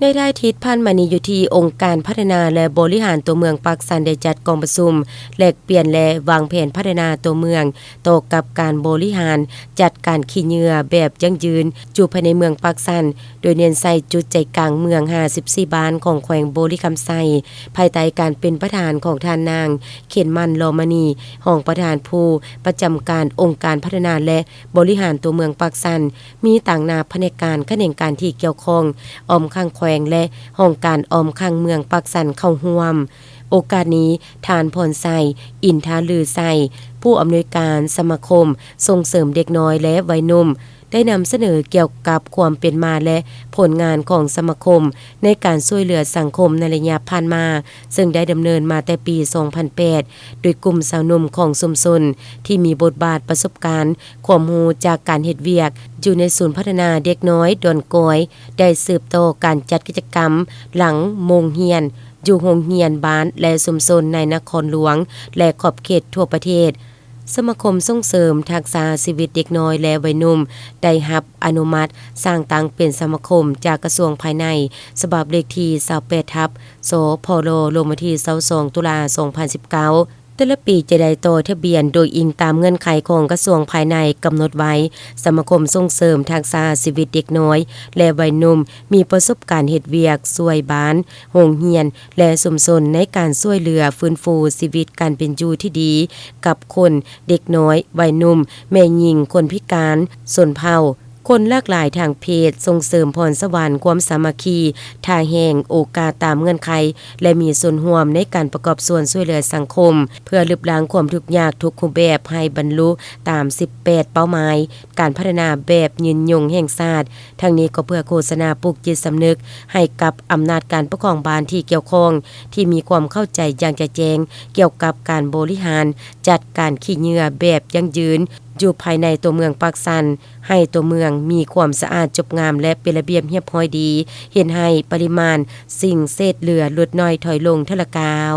ໃນທ້າຍທິດຜ່ານມານີ້ ຢູ່ທີ່ອົງການພັດທະນາ ແລະ ບໍລິຫານຕົວເມືອງປາກຊັນ ໄດ້ຈັດກອງປະຊຸມແລກປ່ຽນ ແລະ ວາງແຜນພັດທະນາຕົວເມືອງ ຕໍ່ກັບການບໍລິຫານຈັດການຂີ້ເຫຍື້ອແບບຢັ້ງຢືນ ຢູ່ພາຍໃນເມືອງປາກຊັນ, ໂດຍເນັ້ນໃສ່ຈຸດໃຈກາງເມືອງຫ້າສິບສີ່ບ້ານຂອງແຂວງບໍລິຄຳໄຊ, ພາຍໃຕ້ການເປັນປະທານຂອງທ່ານນາງ ເຂັນໝັ້ນ ລໍມະນີ, ຮອງປະທານຜູ້ປະຈຳການອົງການພັດທະນາ ແລະ ບໍລິຫານຕົວເມືອງປາກຊັນ, ມີຕາງໜ້າພະແນກການຂະແໜງການທີ່ກ່ຽວຂ້ອງ, ອ້ອມຂ້າງແຂວງ ແລະ ຫ້ອງການອ້ອມຂ້າງເມືອງປາກຊັນເຂົ້າຮ່ວມ. ໂອກາດນີ້, ທ່ານ ພອນໄຊ ອິນທາລືໄຊ, ຜູ້ອຳນວຍການສະມາຄົມສົ່ງເສີມເດັກນ້ອຍ ແລະ ໄວໜຸ່ມ, ໄດ້ນຳສະເໜີກ່ຽວກັບຄວາມເປັນມາ ແລະ ຜົນງານຂອງສະມາຄົມໃນການຊ່ວຍເຫຼືອສັງຄົມໃນໄລຍະຜ່ານມາ, ເຊິ່ງໄດ້ດຳເນີນມາແຕ່ປີສອງພັນແປດ ໂດຍກຸ່ມຊາວໜຸ່ມຂອງຊຸມຊົນທີ່ມີບົດບາດປະສົບການ, ຄວາມຮູ້ຈາກການເຮັດວຽກຢູ່ໃນສູນພັດທະນາເດັກນ້ອຍດອນກອຍ ໄດ້ສືບຕໍ່ການຈັດກິດຈະກຳຫຼັງໂມງຮຽນ ຢູ່ໂຮງຮຽນ, ບ້ານ ແລະ ຊຸມຊົນໃນນະຄອນຫຼວງ ແລະ ຂອບເຂດທົ່ວປະເທດ. ສະມາຄົມສົ່ງເສີມທັກສະຊີວິດເດັກນ້ອຍ ແລະ ໄວໜຸ່ມ ໄດ້ຮັບອະນຸມັດສ້າງຕັ້ງເປັນສະມາຄົມຈາກກະຊວງພາຍໃນ, ສະບັບເລກທີຊາວແປດທັບ ສພລ ລົງວັນທີຊາວສອງ ຕຸລາ ສອງພັນສິບເກົ້າ. ແຕ່ລະປີຈະໄດ້ຕໍ່ທະບຽນໂດຍອີງຕາມເງື່ອນໄຂຂອງກະຊວງພາຍໃນກຳນົດໄວ້. ສະມາຄົມສົ່ງເສີມທັກສະຊີວິດເດັກນ້ອຍ ແລະ ໄວໜຸ່ມ ມີປະສົບການເຮັດວຽກຊ່ວຍບ້ານ, ໂຮງຮຽນ ແລະ ຊຸມຊົນໃນການຊ່ວຍເຫຼືອຟື້ນຟູຊີວິດການເປັນຢູ່ທີ່ດີກັບຄົນ, ເດັກນ້ອຍ, ໄວໜຸ່ມ, ແມ່ຍິງ, ຄົນພິການ, ຊົນເຜົ່າ, ຄົນຫຼາກຫຼາຍທາງເພດ, ສົ່ງເສີມພອນສະຫວັນ, ຄວາມສາມັກຄີ, ທ່າແຮງ, ໂອກາດຕາມເງື່ອນໄຂ ແລະ ມີສ່ວນຮ່ວມໃນການປະກອບສ່ວນຊ່ວຍເຫຼືອສັງຄົມ ເພື່ອລຶບລ້າງຄວາມທຸກຍາກທຸກຮູບແບບໃຫ້ບັນລຸຕາມສິບແປດເປົ້າໝາຍການພັດທະນາແບບຍືນຍົງແຫ່ງຊາດ. ທັງນີ້ກໍເພື່ອໂຄສະນາປຸກຈິດສຳນຶກໃຫ້ກັບອຳນາດການປົກຄອງບ້ານທີ່ກ່ຽວຂ້ອງ ທີ່ມີຄວາມເຂົ້າໃຈຢ່າງຈະແຈ້ງກ່ຽວກັບການບໍລິຫານຈັດການຂີ້ເຫຍື້ອແບບຢັ້ງຢືນ ຢູ່ພາຍໃນຕົວເມືອງປາກຊັນ, ໃຫ້ຕົວເມືອງມີຄວາມສະອາດຈົບງາມ ແລະ ເປັນລະບຽບຮຽບຮ້ອຍດີ, ເຮັດໃຫ້ປະລິມານສິ່ງເສດເຫຼືອຫຼຸດໜ້ອຍຖອຍລົງເທື່ອລະກ້າວ.